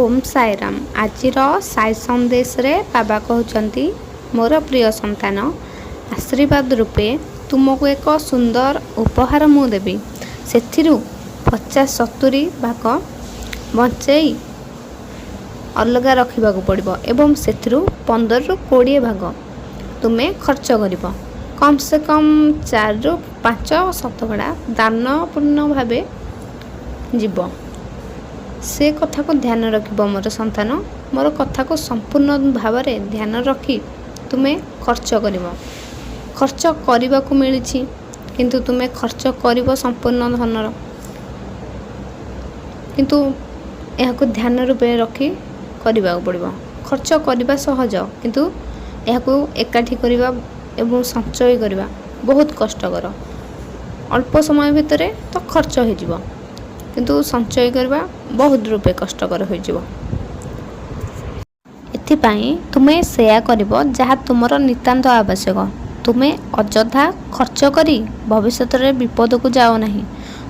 ଓମ୍ ସାଇରାମ। ଆଜିର ସାଇ ସନ୍ଦେଶରେ ବାବା କହୁଛନ୍ତି, ମୋର ପ୍ରିୟ ସନ୍ତାନ, ଆଶୀର୍ବାଦ ରୂପେ ତୁମକୁ ଏକ ସୁନ୍ଦର ଉପହାର ମୁଁ ଦେବି। ସେଥିରୁ 50 70 ଭାଗ ବଞ୍ଚେଇ ଅଲଗା ରଖିବାକୁ ପଡ଼ିବ ଏବଂ ସେଥିରୁ 15ରୁ 20 ଭାଗ ତୁମେ ଖର୍ଚ୍ଚ କରିବ। କମ୍ ସେ କମ୍ 4ରୁ 5 ଶତକଡ଼ା ଦାନପୂର୍ଣ୍ଣ ଭାବେ ଯିବ। ସେ କଥାକୁ ଧ୍ୟାନ ରଖିବ ମୋର ସନ୍ତାନ। ମୋର କଥାକୁ ସମ୍ପୂର୍ଣ୍ଣ ଭାବରେ ଧ୍ୟାନ ରଖି ତୁମେ ଖର୍ଚ୍ଚ କରିବ। ଖର୍ଚ୍ଚ କରିବାକୁ ମିଳିଛି, କିନ୍ତୁ ତୁମେ ଖର୍ଚ୍ଚ କରିବ ସମ୍ପୂର୍ଣ୍ଣ ଧନର, କିନ୍ତୁ ଏହାକୁ ଧ୍ୟାନ ରୂପେ ରଖି କରିବାକୁ ପଡ଼ିବ। ଖର୍ଚ୍ଚ କରିବା ସହଜ, କିନ୍ତୁ ଏହାକୁ ଏକାଠି କରିବା ଏବଂ ସଞ୍ଚୟ କରିବା ବହୁତ କଷ୍ଟକର। ଅଳ୍ପ ସମୟ ଭିତରେ ତ ଖର୍ଚ୍ଚ ହେଇଯିବ, କିନ୍ତୁ ସଞ୍ଚୟ କରିବା ବହୁତ ରୂପେ କଷ୍ଟକର ହୋଇଯିବ। ଏଥିପାଇଁ ତୁମେ ସେୟା କରିବ ଯାହା ତୁମର ନିତାନ୍ତ ଆବଶ୍ୟକ। ତୁମେ ଅଯଥା ଖର୍ଚ୍ଚ କରି ଭବିଷ୍ୟତରେ ବିପଦକୁ ଯାଅ ନାହିଁ।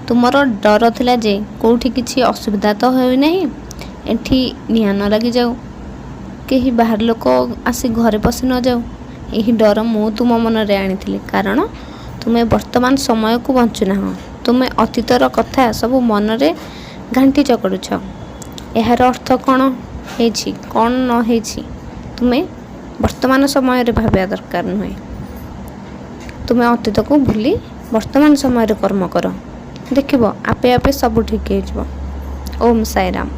ତୁମର ଡର ଥିଲା ଯେ କେଉଁଠି କିଛି ଅସୁବିଧା ତ ହୋଇନାହିଁ, ଏଠି ନିଆଁ ନ ଲାଗିଯାଉ, କେହି ବାହାର ଲୋକ ଆସି ଘରେ ପଶି ନଯାଉ। ଏହି ଡର ମୁଁ ତୁମ ମନରେ ଆଣିଥିଲି, କାରଣ ତୁମେ ବର୍ତ୍ତମାନ ସମୟକୁ ବଞ୍ଚୁନାହଁ। ତୁମେ ଅତୀତର କଥା ସବୁ ମନରେ ଘାଣ୍ଟି ଚକଟୁଛ। ଏହାର ଅର୍ଥ କ'ଣ ହେଇଛି, କ'ଣ ନ ହେଇଛି, ତୁମେ ବର୍ତ୍ତମାନ ସମୟରେ ଭାବିବା ଦରକାର ନୁହେଁ। ତୁମେ ଅତୀତକୁ ଭୁଲି ବର୍ତ୍ତମାନ ସମୟରେ କର୍ମ କର, ଦେଖିବ ଆପେ ଆପେ ସବୁ ଠିକ୍ ହେଇଯିବ। ଓମ୍ ସାଇରାମ।